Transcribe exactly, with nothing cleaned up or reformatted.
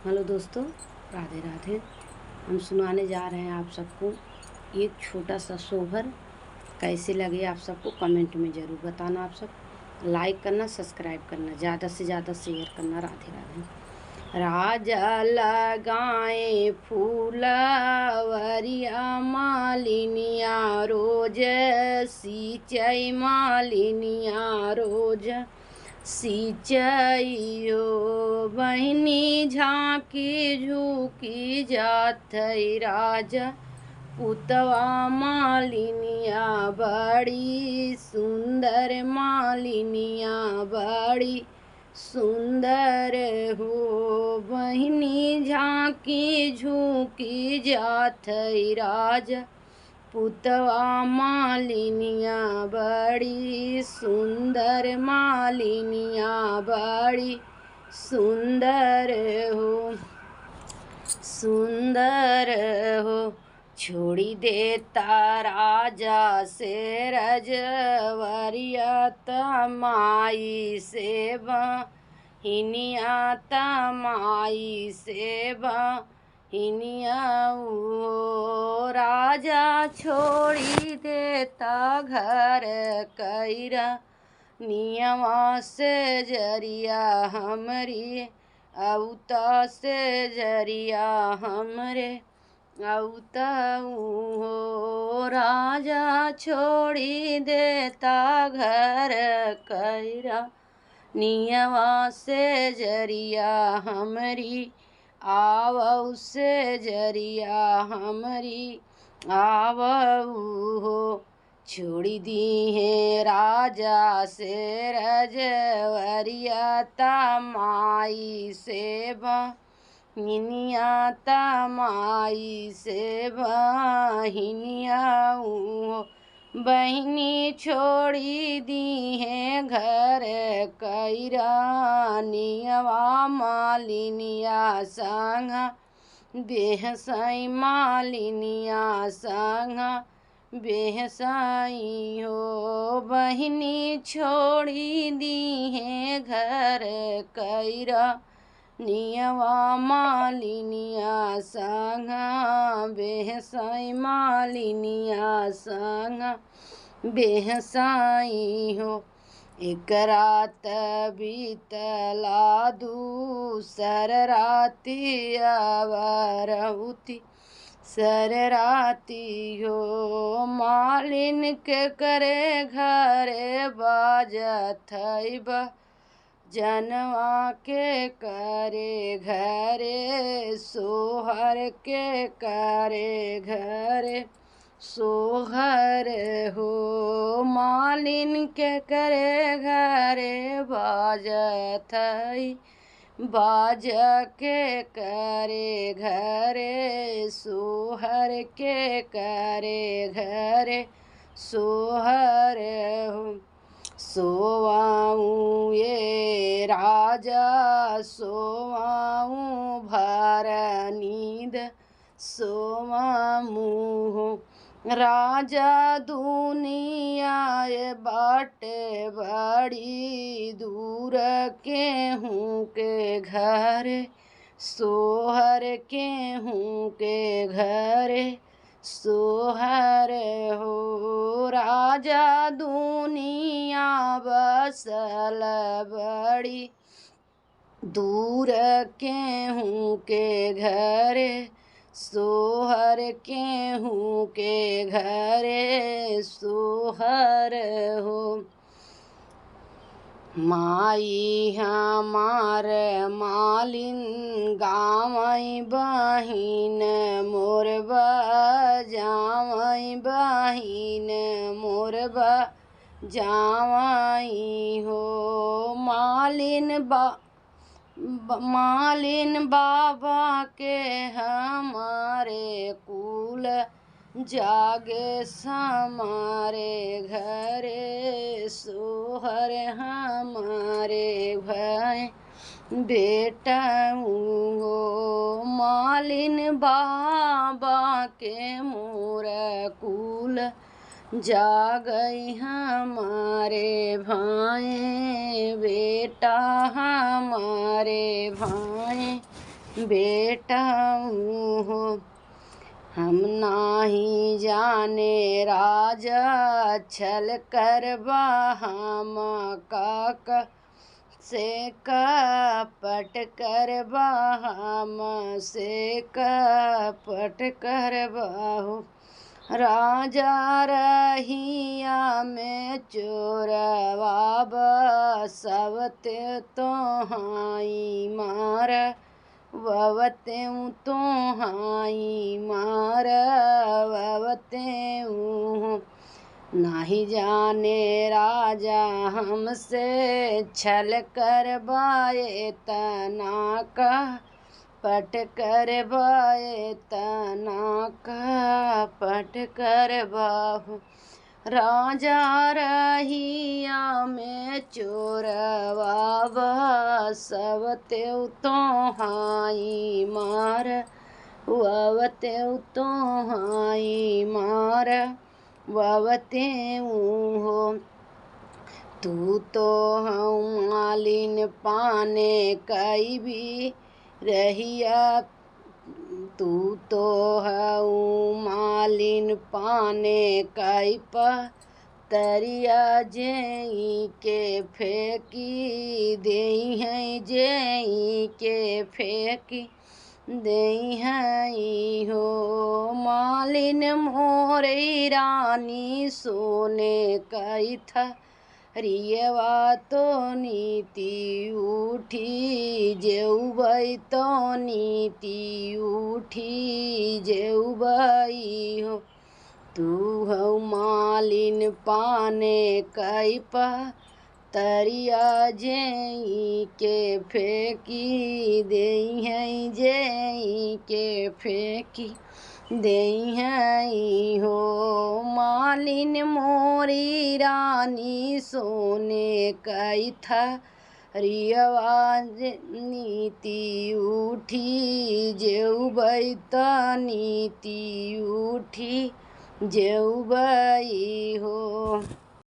हेलो दोस्तों, राधे राधे। हम सुनाने जा रहे हैं आप सबको एक छोटा सा सोहर। कैसे लगे आप सबको comment में ज़रूर बताना आप सब। Like करना, subscribe करना, ज़्यादा से ज़्यादा share करना। राधे राधे। राजा लगाए फूलवरिया मालिनिया रोज, सिंचाई मालिनिया रोज, सिंचाई हो बहिनी झांकी झुकी जात है राजा। पुतवा मालिनिया बड़ी सुंदर, मालिनिया बड़ी सुंदर हो बहिनी झांकी झुकी जात है राजा। पुतवा मालिनिया बड़ी सुंदर, मालिनिया बड़ी सुंदर हो, सुंदर हो। छोड़ी देता राजा से रजवरिया त माई से बहिनिया, त माई से बहिनिया। ओ राजा छोड़ी देता घर कइरा नियवा से जरिया हमरी, अउता से जरिया हमरे, अउता हो राजा छोड़ी देता घर कइरा नियवा से जरिया हमरी, आवउ से जरिया हमरी, आवउ हो। छोड़ी दीहे राजा से रजवरिया त माई से बहिनिया, त माई से बहिनिया। ओ बहिनी छोड़ी दीहे घर कइरा नियवा मालिनिया संग, बेहसई मालिनिया संग, बेहसई हो बहिनी छोड़ी दीहे घर कइरा नियवा मालिनिया संग, बेहसई मालिनिया संग, बेहसई हो। एक रात बीतला दूसर राती अवरहुती सर राती हो। मालिन के करे घरे बाजत है बा जनवा के करे घरे, सोहर के करे घरे, सोहर हो। मालिन के करे घरे बाजत है, बाज के करे घरे, सोहर के करे घरे, सोहर हो। सोवाऊँ ये राजा, सोवाऊँ भर नींद, सोवाऊँ हो। राजा दुनिया ये बाटे बड़ी दूर, केहू के घरे, सोहर केहू के घरे, सोहर हो। राजा दुनिया बसल बड़ी दूर, केहू के घरे, सोहर केहू के घरे, सोहर हो। माई हमार मालिन, गावई बहिन मोर बजावई बहिन मोर बजावई हो। मालिन बा-, ब-, मालिन बाबा के हमारे कुल जागे समारे घरे, सोहर हमारे भय बेटा हो। मालिन बाबा के मोर कुल जागई हमारे भाई, बेटा हमारे भाई, बेटऊ हो। हम नाहीं जाने राजा छल करबा हम काका से कपट करबा हम से कपट करबा हो। राजा रहिया में चोरवा बसवते तोहाई मार ववतेऊ तोहाई मार ववतेऊ। नाहीं जाने राजा हमसे छल करबा एतना कपट करबा एतना कपट करबा हो। राजा रहिया में चोरवा बसवतेऊ तोहाई मार ववतेऊ तोहाई मार ववतेऊ हो। तू तो हऊ मालिन पाने कई भी रहिया, तू तो हऊ मालिन पाने कई पतरिया जेई के फेंकी देई है जेई के फेंकी देई है हो। मालिन मोरे रानी सोने कई थरियवा तो नीति उठी जेउबई तो नीति उठी जेउबई हो। तू हऊ मालिन पाने कई पतरिया जेई के फेंकी देई है जेई के फेंकी देई है हो। मालिन मोरी रानी सोने कई थरियवा नीति उठी जेउबई त नीति उठी जेउबई हो।